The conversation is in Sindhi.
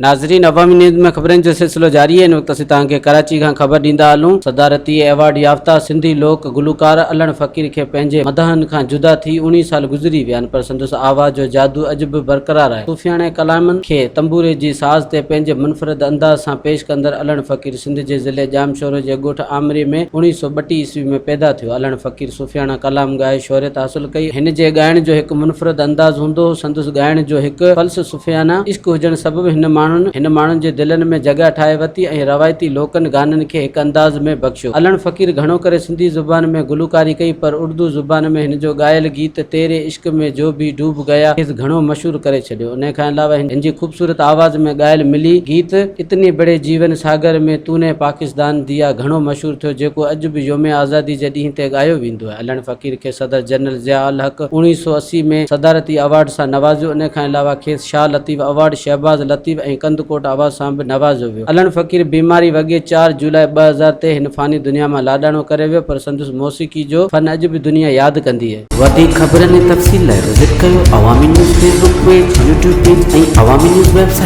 ناظرين عوامي نيوز ۾ خبرن جو سلسلو جاري آهي هن وقت اسين توهان کي ڪراچي کان خبر ڏيندا هلون صدارتي ايوارڊ يافته سنڌي لوڪ گلوڪار علڻ فقير کي پنهنجي مداحن کان جدا ٿي اوڻيهه سال گذري ويا آهن پر سندس آواز جو جادو اڄ به برقرار آهي صوفياڻي ڪلامن کي تنبوري جي ساز تي پنهنجي منفرد انداز سان پيش ڪندڙ علڻ فقير سنڌ جي ضلعي ڄامشورو جي ڳوٺ آمري ۾ 1932 عيسوي ۾ پيدا ٿيو علڻ فقير صوفياڻا ڪلام ڳائي شهرت حاصل ڪئي. هن جي ڳائڻ جو هڪ منفرد انداز هوندو هو. سندس ڳائڻ جو هڪ فلس صوفيانه عشق هجڻ سبب هن ماڻهن هن ماڻهن جي دلن ۾ جڳهه ٺاهي ورتي ۽ روايتي لوڪن گانن کي هڪ انداز ۾ بخشيو. علڻ فقير گهڻو ڪري سنڌي زبان ۾ گلوڪاري ڪئي پر اردو زبان ۾ هن جو ڳايل گيت تيري عشق ۾ جو ڀي ڊوب گيا کيس گهڻو مشهور ڪري ڇڏيو. انهي کان علاوه هن جي خوبصورت آواز ۾ ڳايل ملي گيت اتني بڙي جيون ساگر ۾ تو ني پاڪستان ديا گهڻو مشهور ٿيو جيڪو اڄ به يوم آزادي جي ڏينهن تي ڳايو ويندو آهي. علڻ فقير کي صدر جنرل ضياء الحق 1980 ۾ صدارتي ايوارڊ سان نوازيو ان کان علاوه کيس شاهه لطيف ايوارڊ، شهباز لطيف ۽ ڪنڌڪوٽ ايوارڊ سان به نوازيو ويو. علڻ فقير بيماري وڳي چار جولاء 2000 تي هن فاني دنيا مان لاڏاڻو ڪري ويو پر سندس موسيقي جو فن اڄ به دنيا ياد ڪندي آهي. وڌيڪ خبرن ۽ تفصيل لاء وزٽ ڪيو Awami news Facebook page, YouTube page ۽ Awami news website.